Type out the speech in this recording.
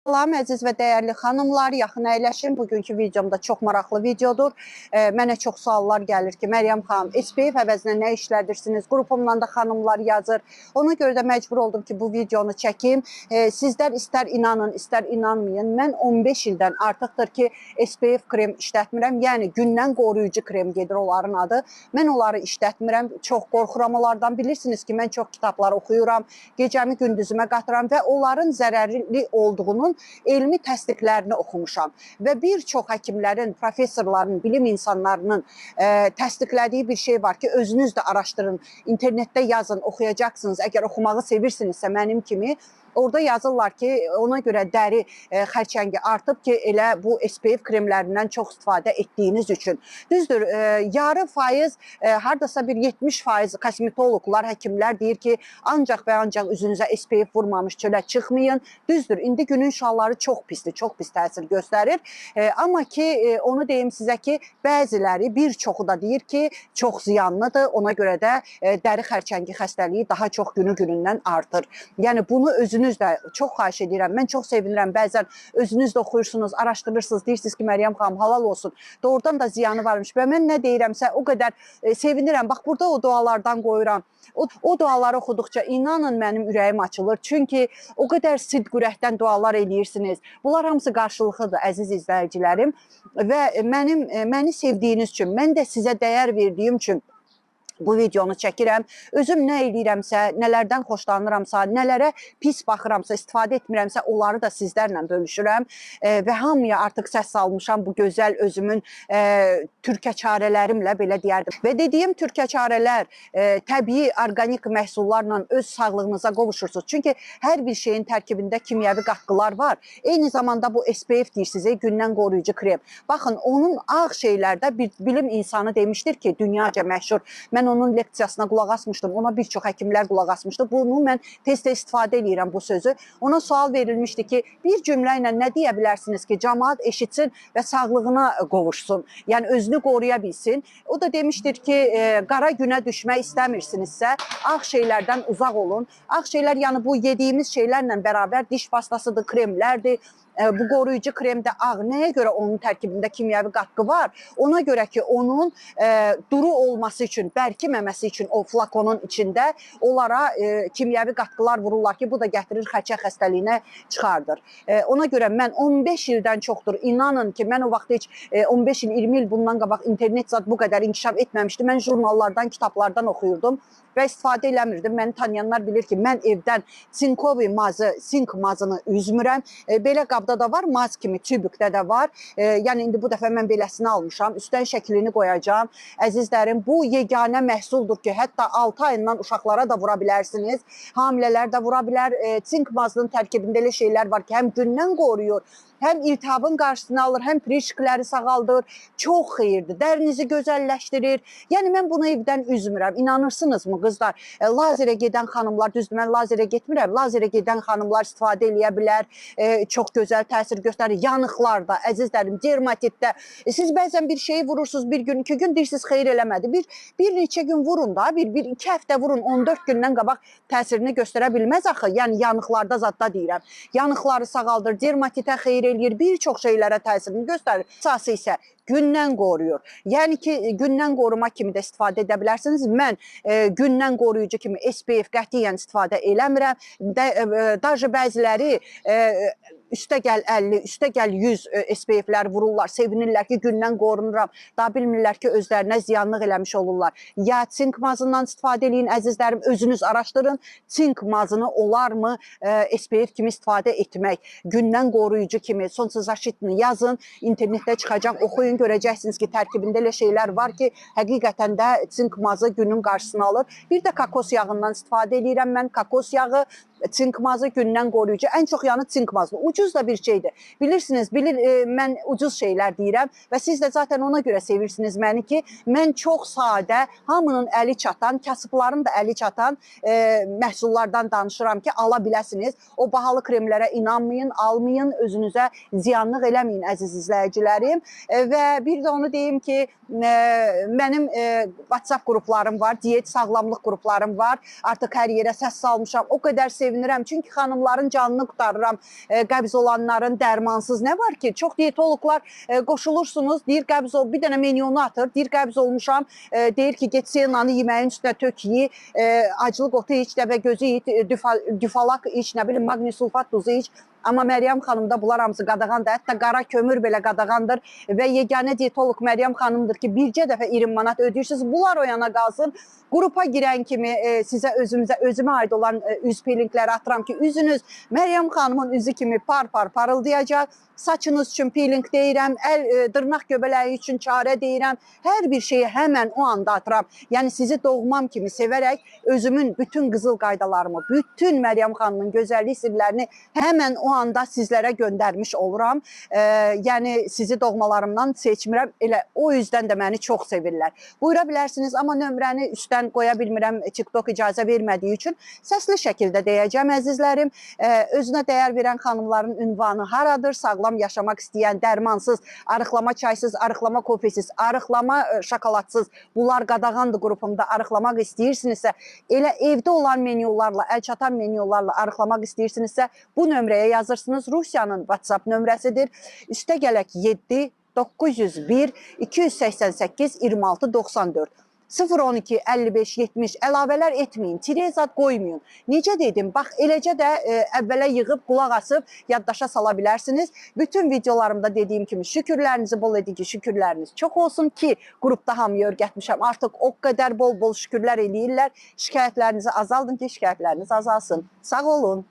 Salam əziz və dəyərli xanımlar, yaxın əyləşin. Bugünkü videomda çox maraqlı videodur. Mənə çox suallar gəlir ki, Məryəm xanım, SPF əvəzinə nə işlədirsiniz? Qrupumdan da xanımlar yazır. Ona görə də məcbur oldum ki, bu videonu çəkim. Sizlər istər inanın, istər inanmayın. Mən 15 ildən artıqdır ki, SPF krem işlətmirəm. Yəni gündən qoruyucu krem gedir onların adı. Mən onları işlətmirəm. Çox qorxuram onlardan. Bilirsiniz ki, mən çox kitablar oxuyuram. Gecəmi gündüzümə qatıram və onların zərərli olduğunun elmi təsdiqlərini oxumuşam və bir çox həkimlərin, professorların, bilim insanlarının təsdiqlədiyi bir şey var ki, özünüz də araşdırın, internetdə yazın, oxuyacaqsınız. Əgər oxumağı sevirsinizsə mənim kimi, orada yazırlar ki, ona görə dəri xərçəngi artıb ki, elə bu SPF kremlərindən çox istifadə etdiyiniz üçün. Düzdür, yarı faiz, hardasa bir 70% kosmetoloqlar, həkimlər deyir ki, ancaq və ancaq üzünüzə SPF vurmamış çölə çıxmayın. Düzdür, indi günün şüaları çox pisdir, çox pis təsir göstərir. Amma ki, onu deyim sizə ki, bəziləri, bir çoxu da deyir ki, çox ziyanlıdır. Ona görə də dəri xərçəngi xəstəliyi daha çox günü-günündən artır. Yəni bunu özünüz də çox xahiş edirəm. Mən çox sevinirəm. Bəzən özünüz də oxuyursunuz, araşdırırsınız, deyirsiniz ki, Məryəm xanım halal olsun. Doğrudan da ziyanı varmış. Və mən nə deyirəmsə o qədər sevinirəm. Bax burada o dualardan qoyuram. O duaları oxuduqca inanın mənim ürəyim açılır. Çünki o qədər sidq ürəkdən dualar eləyirsiniz. Bunlar hamısı qarşılıqlıdır əziz izləyicilərim və məni sevdiyiniz üçün, mən də sizə dəyər verdiyim üçün bu videonu çəkirəm. Özüm nə eləyirəmsə, nələrdən xoşlanıramsa, nələrə pis baxıramsa, istifadə etmirəmsə, onları da sizlərlə bölüşürəm. Və hamıya artıq səs salmışam bu gözəl özümün türkə çarələrimlə, belə deyərdim. Və dediyim türkə çarələr təbii orqanik məhsullarla öz sağlığınıza qovuşursunuz. Çünki hər bir şeyin tərkibində kimyəvi qatqılar var. Eyni zamanda bu SPF deyirsiniz, gündən qoruyucu krem. Baxın, onun ağ şeylərdə bir bilim insanı demişdir ki, dünyaca məşhur. Mən onun leksiyasına qulaq asmışdım, ona bir çox həkimlər qulaq asmışdı. Bunu mən tez-tez istifadə eləyirəm bu sözü. Ona sual verilmişdi ki, bir cümlə ilə nə deyə bilərsiniz ki, camaat eşitsin və sağlığına qovuşsun, yəni özünü qoruya bilsin. O da demişdir ki, qara günə düşmək istəmirsinizsə, ağ şeylərdən uzaq olun. Ağ şeylər, yəni bu yediyimiz şeylərlə bərabər diş pastasıdır, kremlərdir. Bu qoruyucu krem də ağ. Nəyə görə onun tərkibində kimyəvi qatqı var? Ona görə ki, onun duru olması üçün, bərkiməməsi üçün o flakonun içində onlara kimyəvi qatqılar vururlar ki, bu da gətirir xərçəng xəstəliyinə çıxardır. Ona görə mən 15 ildən çoxdur, inanın ki, mən o vaxt heç 15 il, 20 il bundan qabaq internet zat bu qədər inkişaf etməmişdi. Mən jurnallardan, kitablardan oxuyurdum və istifadə eləmirdim. Məni tanıyanlar bilir ki, mən evdən sinkovi mazı, sink mazını üzmürəm. Belə qabda da var, maz kimi tübükdə də var. Yəni indi bu dəfə mən beləsini almışam. Üstdən şəklini qoyacağam. Əzizlərim, bu yeganə məhsuldur ki, hətta 6 ayından uşaqlara da vura bilərsiniz. Hamilələr də vura bilər. Sink mazının tərkibində elə şeylər var ki, həm gündən qoruyur, həm iltihabın qarşısını alır, həm prişkləri sağaldır. Çox xeyirdir, dərinizi gözəlləşdirir. Yəni mən bunu evdən üzmürəm. İnanırsınızmı qızlar? Lazerə gedən xanımlar, düzdür, mən lazerə getmirəm. Lazerə gedən xanımlar istifadə eləyə bilər. Çox gözəl təsir göstərir. Yanıqlarda, əzizlərim, dermatitdə. Siz bəzən bir şeyi vurursunuz, bir gün, iki gün deyirsiniz xeyir eləmədi. Bir neçə gün vurun da, bir iki həftə vurun, 14 gündən qabaq təsirini göstərə bilməz axı. Yəni yanıqlarda zadda deyirəm. Yanıqları sağaldır, dermatitə xeyir eləyir, bir çox şeylərə təsirini göstərir. Əsası isə gündən qoruyur. Yəni ki, gündən qoruma kimi də istifadə edə bilərsiniz. Mən gündən qoruyucu kimi SPF qətiyyən istifadə eləmirəm. Daşı bəziləri üstə gəl 50, üstə gəl 100 SPF-lər vururlar, sevinirlər ki, gündən qorunuram. Daha bilmirlər ki, özlərinə ziyanlıq eləmiş olurlar. Ya sink mazından istifadə eləyin, əzizlərim, özünüz araşdırın. Sink mazını olarmı SPF kimi istifadə etmək, gündən qoruyucu kimi, sonsazaşitini yazın, internetdə çıxacaq, oxuyun, görəcəksiniz ki, tərkibində elə şeylər var ki, həqiqətən də sink mazı günün qarşısını alır. Bir də kokos yağından istifadə eləyirəm mən. Kokos yağı, sink mazı gündən qoruyucu. Ən çox yanı sink mazı. Ucuz da bir şeydir. Bilirsiniz, mən ucuz şeylər deyirəm və siz də zaten ona görə sevirsiniz məni ki, mən çox sadə, hamının əli çatan, kasıbların da əli çatan məhsullardan danışıram ki, ala biləsiniz. O bahalı kremlərə inanmayın, almayın, özünüzə ziyanlıq eləməyin əziz izləyicilərim. Və bir də onu deyim ki, mənim WhatsApp qruplarım var, diyet sağlamlıq qruplarım var. Artıq hər yerə səs salmışam. O qədər sevinirəm. sevinirəm. Çünki xanımların canını qurtarıram. Qəbz olanların dərmansız nə var ki? Çox diyetoloqlar qoşulursunuz, deyir qəbz ol, bir dənə menyonu atır, deyir qəbz olmuşam, deyir ki, get senanı yeməyin üstünə tök, ye, acılıq otu iç, dəvə gözü iç, düfalak iç, nə bilim maqni sulfat duzu iç. Amma Məryəm xanımda bunlar hamısı qadağandır. Hətta qara kömür belə qadağandır və yeganə diyetoloq Məryəm xanımdır ki, bircə dəfə 20 manat ödəyirsiniz. Bunlar o yana qalsın. Qrupa girən kimi sizə özümə aid olan üz peelingləri atıram ki, üzünüz Məryəm xanımın üzü kimi par-par parıldayacaq. Saçınız üçün peeling deyirəm, əl, dırnaq göbələyi üçün çarə deyirəm. Hər bir şeyi həmən o anda atıram. Yəni sizi doğmam kimi sevərək özümün bütün qızıl qaydalarımı, bütün Məryəm xanımın gözəllik sirlərini həmən o anda sizlərə göndərmiş oluram. Yəni sizi doğmalarımdan seçmirəm. Elə o yüzdən də məni çox sevirlər. Buyura bilərsiniz, amma nömrəni üstdən qoya bilmirəm, TikTok icazə vermədiyi üçün. Səsli şəkildə deyəcəm əzizlərim. Özünə dəyər verən xanımların ünvanı haradır? Sağlam yaşamaq istəyən, dərmansız, arıqlama çaysız, arıqlama kofesiz, arıqlama şokoladsız, bunlar qadağandır qrupumda. Arıqlamaq istəyirsinizsə, elə evdə olan menyularla, əl çatan menyularla arıqlamaq istəyirsinizsə, bu nömrəyə yazırsınız. Rusiyanın WhatsApp nömrəsidir. Üstə gələk 7 901 288 26 94. 012 55 70 əlavələr etməyin, tirezat qoymayın. Necə dedim, bax eləcə də əvvələ yığıb, qulaq asıb yaddaşa sala bilərsiniz. Bütün videolarımda dediyim kimi şükürlərinizi bol edin ki, şükürləriniz çox olsun ki, qrupda hamıyı öyrətmişəm. Artıq o qədər bol-bol şükürlər eləyirlər. Şikayətlərinizi azaldın ki, şikayətləriniz azalsın. Sağ olun.